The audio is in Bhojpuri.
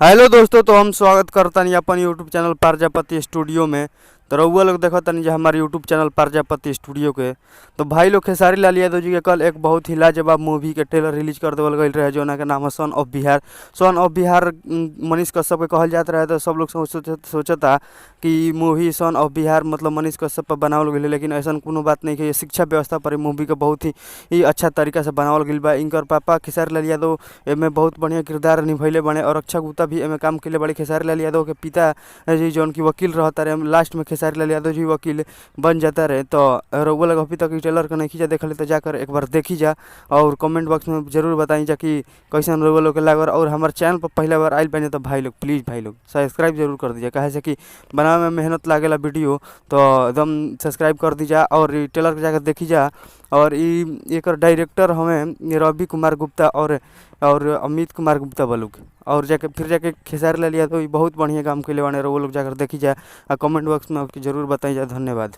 हेलो दोस्तों, तो हम स्वागत करतानी अपन यूट्यूब चैनल प्रजापति स्टूडियो में। तो रउआ लोग देखतानी जे हमारे यूट्यूब चैनल प्रजापति स्टूडियो के। तो भाई लोग, खेसारी लाल यादव जी के कल एक बहुत ही लाजवाब मूवी के ट्रेलर रिलीज कर देवल गईल रहे, जौना के नाम है son of Bihar. Son of Bihar Manish Kashyap के कहल जात रहे, तो सब लोग सोचता कि मूवी सन ऑफ बिहार मतलब मनीष कश्यप पर बनावल गईल है, लेकिन ऐसा कोनो बात नहीं है। शिक्षा व्यवस्था पर मूवी के बहुत ही अच्छा तरीका से बनावल गईल बा। इनकर पापा खेसारी लाल यादव एमे बहुत बढ़िया किरदार निभैले बने और रक्षा गुप्ता भी एमे काम कइले बड़े। खेसारी लाल यादव के पिता जी जौन की वकील रहता रहे, लास्ट में खेसारी लाल यादव जी वकील बन जाता रहे। तो रउआ लोग अभी तक ट्रेलर के नहीं जा देखल तो जाकर एक बार देखी जा और कमेंट बॉक्स में जरूर बताई जा कि कैसन रउआ लोग के लागल। और हमारे चैनल पर पहला बार आइल बने तो भाई लोग, प्लीज़ भाई लोग, सब्सक्राइब जरूर कर दीजिए, काहे से कि बनावे में मेहनत लागेला वीडियो, तो एकदम सब्सक्राइब कर दीजिए और ट्रेलर के जाकर देखी जा। और ई एकर डायरेक्टर हमें रवि कुमार गुप्ता और अमित कुमार गुप्ता बलुक और जाके फिर जाके खेसारी लाल यादव बहुत बढ़िया काम कइले बाने। रउआ लोग जाकर देखी जा आ कमेंट बॉक्स में आपके जरूर बताई जा। धन्यवाद।